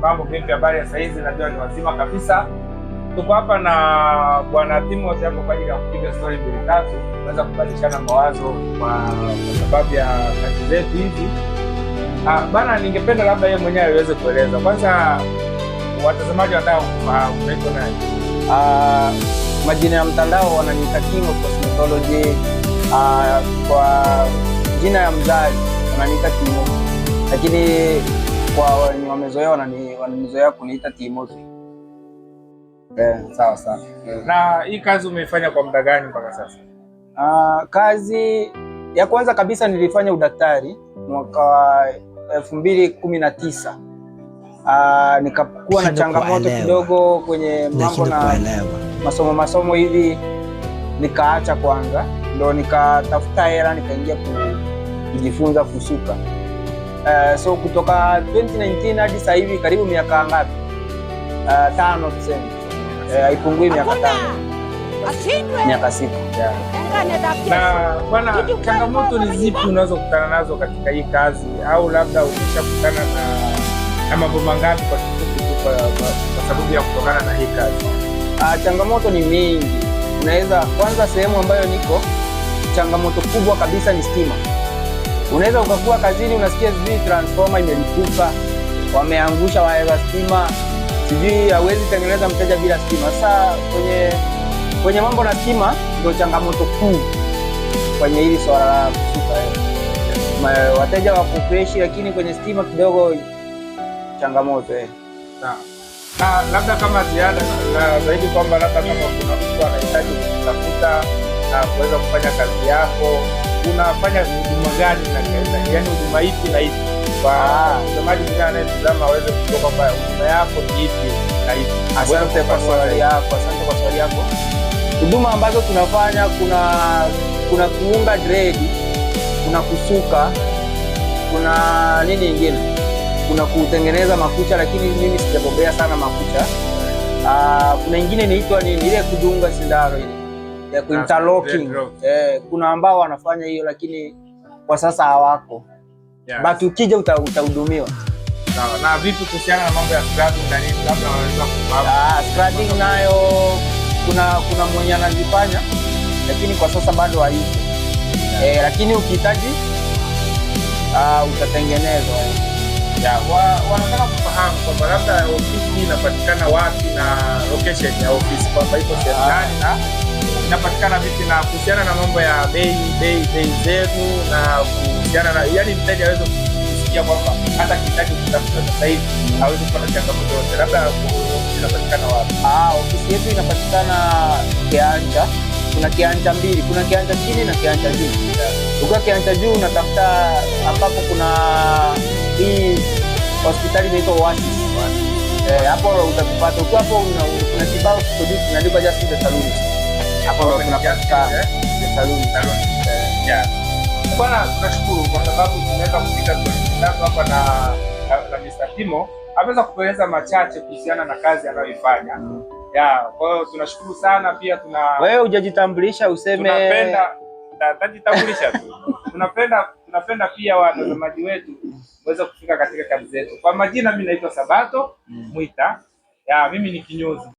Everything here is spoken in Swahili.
Mambo vipi? Habari ya saizi? Najua ni wazima kabisa. Tuko hapa na Bwana Timothy hapo kwa ajili ya kupiga stori mbili tatu, kuweza kubadilishana mawazo kwa sababu ya kazi zetu hizi. Ah, bana, ningependa labda yeye mwenyewe aweze kueleza. Kwanza watazamaji wanataka kufahamu unaitwa nani? Majina ya mtandao wananiita King of Cosmetology. Kwa jina ya mzazi wananiita Timo, lakini kwa wenye wamezoea wananizoea kuniita Timothy. Sawa sawa. Na hii kazi umeifanya kwa muda gani mpaka sasa? Kazi ya kwanza kabisa nilifanya udaktari mwaka wa 2019. Nikakuwa na Nashindwa changamoto kuelewa. Kidogo kwenye mambo Nashindwa na kuelewa. Masomo masomo hivi, nikaacha kwanza, ndo nikatafuta hela nikaingia kujifunza kusuka. So kutoka 2019 hadi sasa hivi karibu miaka ngapi? 5 tuseme. Haipungui miaka 5, miaka 6. Yeah. Na bwana, changamoto ni zipi unaweza kukutana nazo katika hii kazi, au labda umeshakutana na mambo mangapi kwa kifupi tu kwa sababu ya kutokana na hii kazi? Changamoto ni mingi. Unaweza kwanza, sehemu ambayo niko, changamoto kubwa kabisa ni stima. Unaweza ukakuwa kazini unasikia sijui transformer imelipuka, wameangusha waya za stima, sijui hauwezi tengeneza mteja bila stima. Sasa kwenye mambo na stima ndio changamoto kuu kwenye hili swala la kusuka. Wateja wako fresh, lakini kwenye stima kidogo changamoto. Sawa. Na labda kama ziada na zaidi kwamba labda kama kuna mtu anahitaji kutafuta na kuweza kufanya kazi yako, unafanya huduma gani na yaani huduma ipi na ipi? Kwa mtazamaji mwingine anayetazama aweze kujua kwamba huduma yako ni ipi na ipi. Asante kwa swali yako, asante kwa swali yako. Huduma ambazo tunafanya kuna kuunga dread, kuna kusuka, kuna nini ingine, kuna kutengeneza makucha, lakini mimi sijabobea sana makucha. Kuna ingine inaitwa nini ile kudunga sindano ile ya kuinterlocking. Dreadlock. Eh, kuna ambao wanafanya hiyo lakini kwa sasa hawako. But ukija utahudumiwa. Sawa. Na vipi kuhusiana na mambo ya scrubbing na nini, labda wanaweza kufahamu? Ah, scrubbing nayo kuna mwenye anazifanya lakini kwa sasa bado haipo. Eh, lakini ukihitaji utatengenezwa. Ya, wanataka kufahamu kwamba labda ofisi hii inapatikana wapi na location ya ofisi kwamba iko sehemu gani na inapatikana vipi, na kuhusiana na mambo ya bei zenu na kuhusiana na yani mteja aweze kusikia kwamba hata akihitaji kutafuta sasa hivi aweze kupata changamoto yote, labda ofisi inapatikana wapi? Ah, ofisi yetu inapatikana Kehancha. Kuna Kehancha mbili, kuna Kehancha chini na Kehancha juu. Ukiwa Kehancha juu unatafuta ambapo kuna hii hospitali inaitwa Oasis. Eh, hapo utakupata. Ukiwa hapo kuna kibao kiko juu kinaandikwa Justin the Salon. Hapo ndo tunapatikana. The Salon. Salon. Yeah. Bwana, tunashukuru kwa sababu tumeweza kufika tatu hapa na Mr. Timo ameweza kutueleza machache kuhusiana na kazi anayoifanya. Yeah, kwa hiyo tunashukuru sana pia tuna Wewe hujajitambulisha useme. Tunapenda tajitambulisha tu. Tunapenda pia watazamaji wetu waweze kufika katika kazi zetu. Kwa majina mimi naitwa Sabato Mwita. Yeah, mimi ni kinyozi.